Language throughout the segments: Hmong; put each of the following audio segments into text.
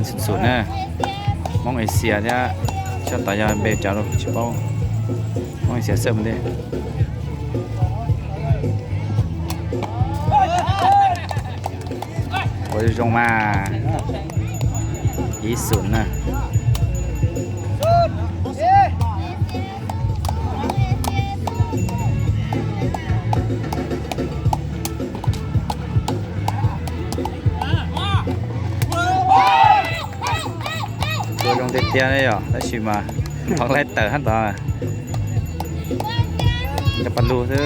Xum xum na, Hmoob Asia thiab, tsob tod yog npe cas los tsis paub. Hmoob Asia xwb mus ntej. Ua zoo mas, ib xum na. Tua zoo tiag tiag ne yom, tab sis mas npog laij tawm hab tod. Cov pas lug xwb.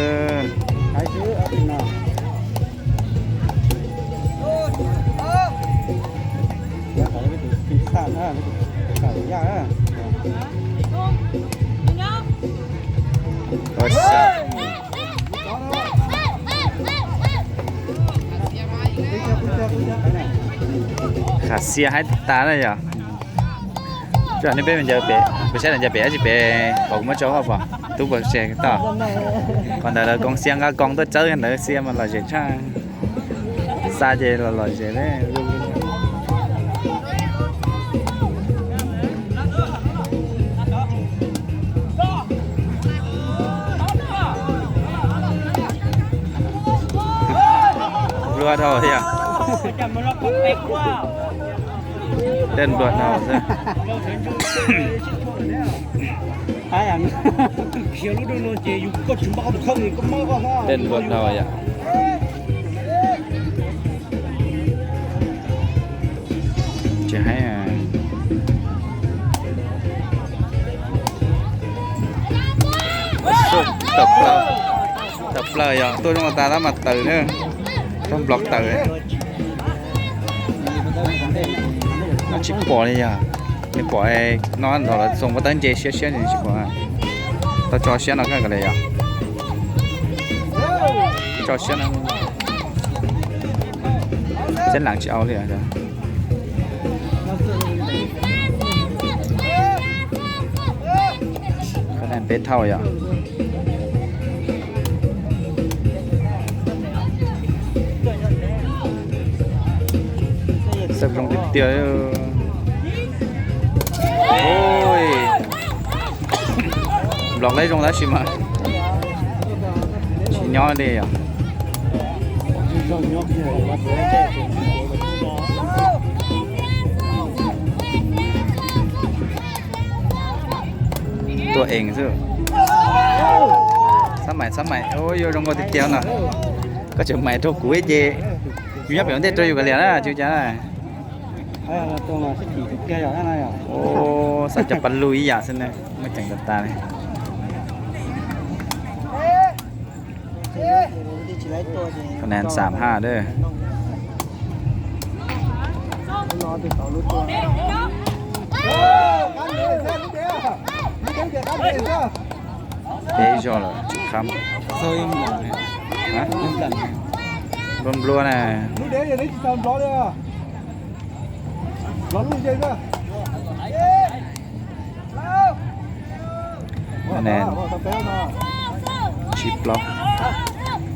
Khav xia haib tas na yom. Tsuas nej peb me ncaws pem, pem saib los ncaws pem dab tsi pem, pom kuv muab tso hauv pom tub pom tseg toj. Qhov ntawd lawv koom xia nqa koom tuaj txawb ntawd xia mas lom zem tshaj. Xa ces los lom zem. Nplua dhau thiab. Tej nplua dhau xwb. Tej nplua dhau yom. Tsis haib. Tawm plaws, tawm plaws yog tuaj zoo tas tab mas tawm na. Tau nplog tawm. No tsis pom li yog, nws pom no nrog lawv txoos pob tawb ntse siab siab tsis pom. Tau tso siab no kawg li yog. Tso siab no. Txeb lam tsis au li. Peb thaum yom. Xab zoo tiag tiag. Nplog laib zoo tab sis mas tsis nyob li yom. Tuaj ees xwb. Txhob mais, txhob mais, yuav zoo nkauj tiag tiag no. Koj tseem mais rau kuv ces yus nyob pem ua ntej rau yus kav liam na, tsis ua cas na. Xav cov pas lug ib yam xwb ne, muaj ceem tas tas li. Con này anh Sam ha đó. Deb zog lawm tsis khab. Nplua nplua na. Neb tsis plaub.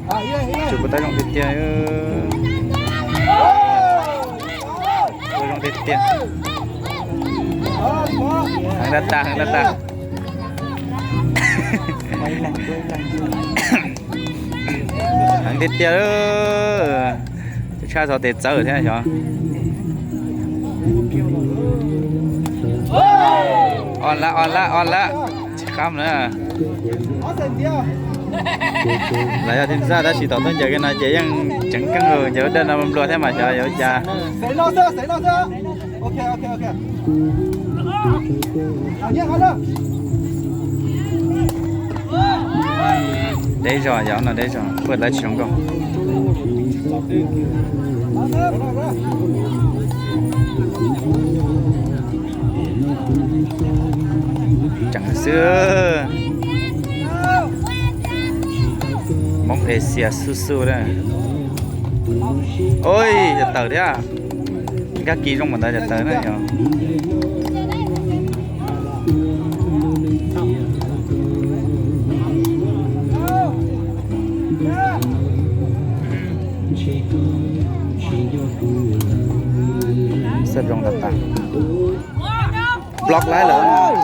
Tsuas puas tab zoo tiag tiag. Puas zoo tiag tiag. Heev dab tag, heev dab tag. Heev tiag tiag. Tshaj txog tes txawv thiab xyov. On lawm, on lawm, on lawm. Tsis khab na. Lawv yog team Zaj tab sis thaum tuaj ncaws kiag no ces yeej tseev keej, ncaws lub dawj no nplua thiab mas xyov yuav ua cas. Deb zog, yog no deb zog, poj lawv tsis zoo nkauj. Tseem xwb. Hmoob Asia xub xub na. Oj, yog tawm thiab. Nkag kis zoo mas ntawd yog tawm na yog. Xab zoo tas tas. Block laiv lawm.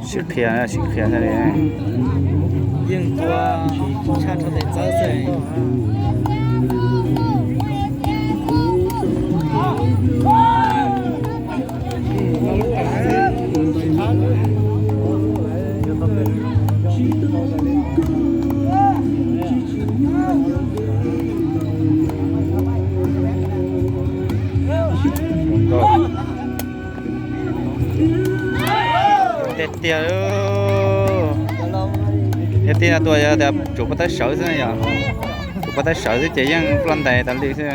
Sib qhia, sib qhia li. Yeej tua tshaj rau tes txawb xwb. Tiag tiag, tiag tiag, tus yog tias tsum pov tawb sawv xwb yom, tsum pov tawb sawv xwb ces yeej ploj ntais tas li xwb.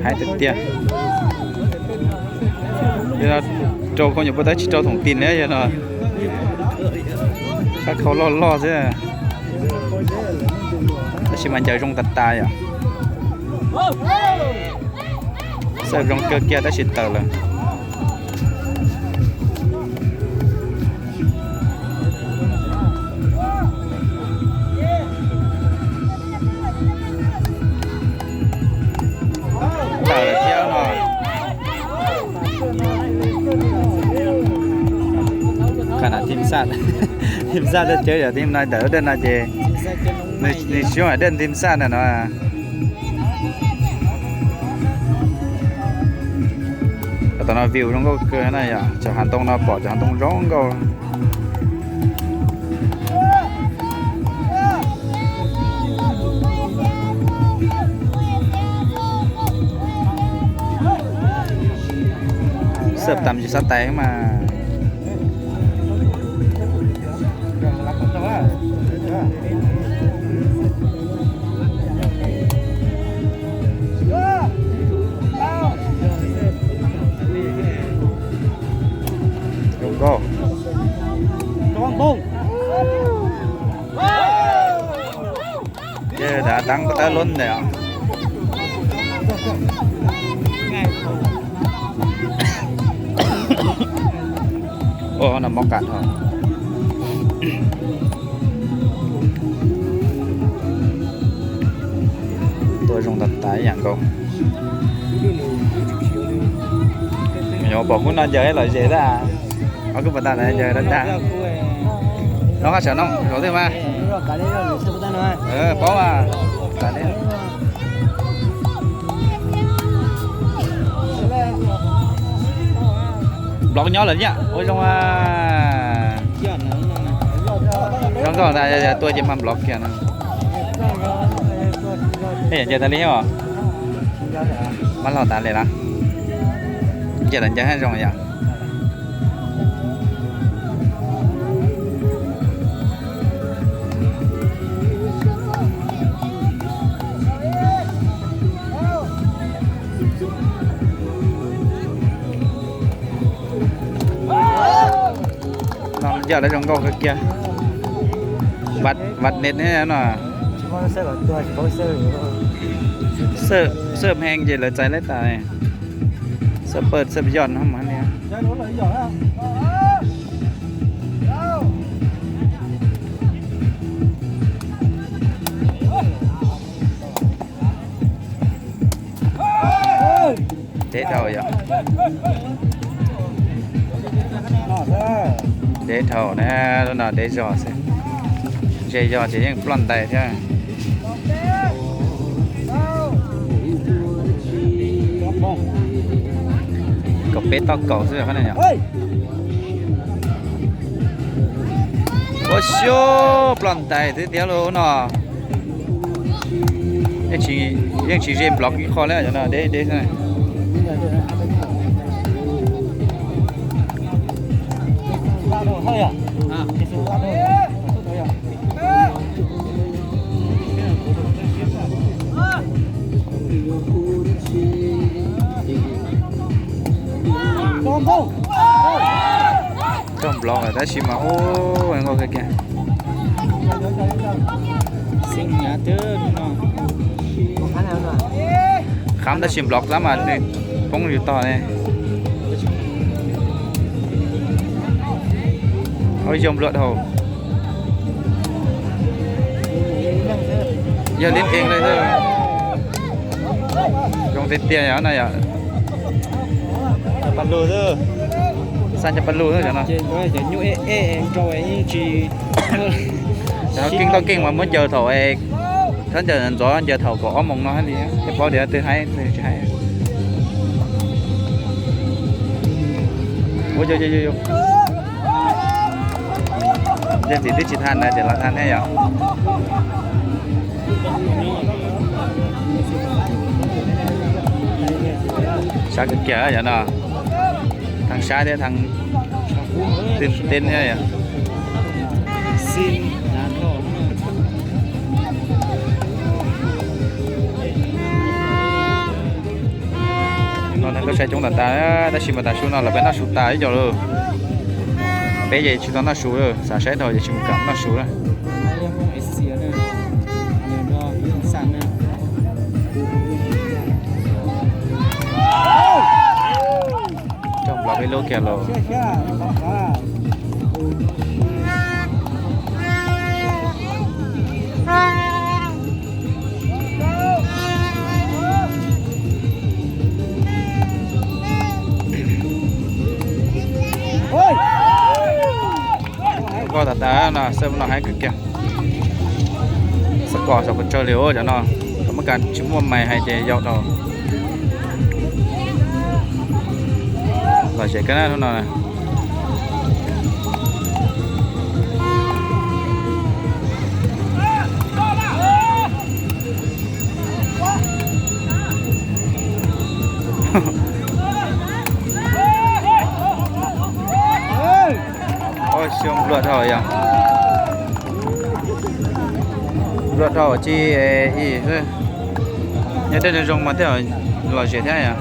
Hais tiag tiag, yog no rau khau nyuam pov tawb tsis rau thoom tim na, yog no sab khau loj loj xwb. Tab sis mas ncaws zoo tas tas yom. Xab zoo kawg kiag tab sis tawm lawm. Tawm lawm thiab no. Kham nam thim xaj, thim xaj dawj cawv yom, thim no ntawm lub dej no ces nws tsis muaj dej thim xaj ntawm no. Tom no view zoo nkauj kawg na yom, cov hav ntoo no pom cov hav ntoo zoo nkauj. Xab tam tsis xab tais mas. Zoo nkauj. Ces dav tab pov tawb lub ntawm. Ua no mob qam dhau. Tua zoo tas tas ib yam nkaus. Yuav pom kuv no ncaws los zes tag. Ob kuj puas tas ncaws rau tag. Nov qab sawv no zaum twg mas. Paub mas. Nplov nyob lawm thiab ua zoo. Zoo nkauj ntag, yog tua ces mas nplov kiag no. Ej, ncaws tas li os. Mab laug tas li na. Ncaws los ncaws haj zoo yom. No yog lawv zoo nkauj kawg kiag. Vaj net no. Xawb heev ces lawv txais lawv tas. Xawb pawg xawb yoj no mas. Deb dhau yom. Deb dhau na, lub no deb zog xwb. Ze zog ces yeej ploj ntais thiab. Kaum peb toj kaum xwb yom. Ua xyov, ploj ntais tiag tiag lub no. Yeej tsis ze nplov ib qho li no, deb deb xwb. Coj nplov lawm tab sis mas ub, nkauj kawg kiag. Kham tab sis nplov tab mas nws poob yus tog ne. Ua zoo nplua dhau. Yog liab ees li xwb. Zoo tiag tiag yog no yom. Xaj cov paj lug xwb cov no. Cov no keej toj keej mas muab ncaws thaum, thab ncaws ntxov ncaws thaum kaum ob moos no thiaj li, thiaj paub tias twg haib twg tsis haib. Ua, ntej ntxiv twb tsis tha na ces los tha thiab yom. Sab kawg kiag yom no. Thaj sab thiab thaj twg teb thiab yom. No neeg koj saib coob tas tas, tab sis mas tav su no lawv peb noj su tas ib co lawm. Peb ces tsis tau noj su, xav saib dhau ces tsis mus kam noj su na. Coj Nplog peb lub kiag los. Nkoj tas tas no, xab no haib kawg kiag. Xab kos saum pes tsawg li ua cov no, muab kas tsis muaj mais hais ces yau dhau. Lom zem kawg na hnub no. Xyoo npluag dhau yog, npluag dhau tsis ib xwb. Nyob dej zoo zoo mas thiaj lom zem thiab yog.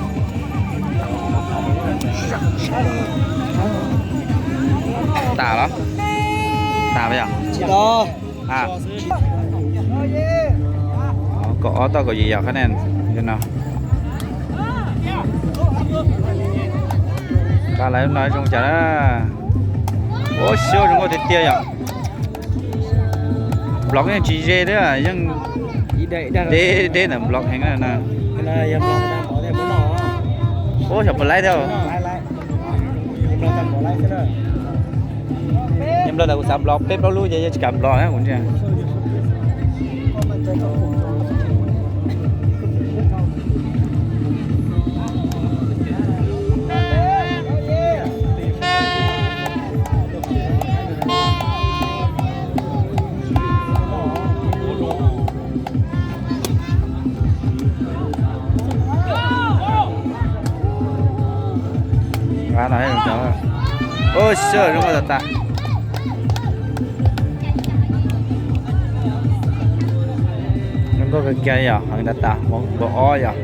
Tas los? Tas yog? Kaum ob toj kaum yim yom, qhab ne no. Nqa lawv no zoo cas na. Ua xyov zoo nkauj tiag tiag yom. Nplog yeej tsis ze thiab, yeej deb deb ntawm Nplog heev na. Ua xyov puas laib thiab. Nyob Nplog ntawd kuv xav Nplog peb plaub lub ces yeej tsis kam Nplog na kuv ntsia. Ua xyov zoo nkauj tas tas. Zoo nkauj kawg kiag yom, heev tas tas, npau ob yom,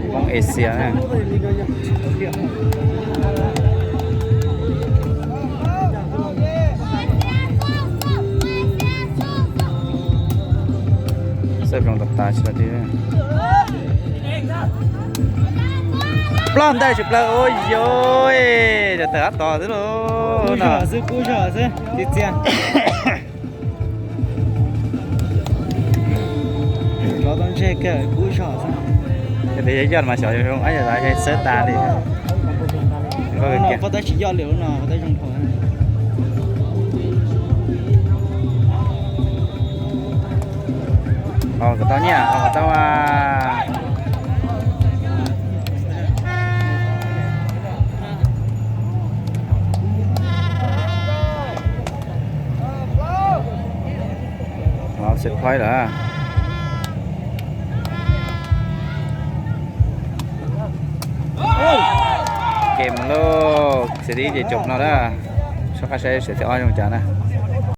Hmoob Asia na. Xab zoo tas tas tsis tau. Ploj ntais tsis plaws ua yog, tawm ab tos xwb lauj. Kub zog xwb, kub zog xwb, txiv txiaj. Rov tau ntseg kawg, kub zog xwb. Yog tias yog yoj mas xyov zoo ab yog xab tas li. Lub no pab tab sis yoj lwm lub no pab tab zoo dhau. Kom tau nyiaj, kom tau. Xav phoib lawm. Game lauj, xis dib ces cov no na. Soj qab saib xis dib ob zoo cas na.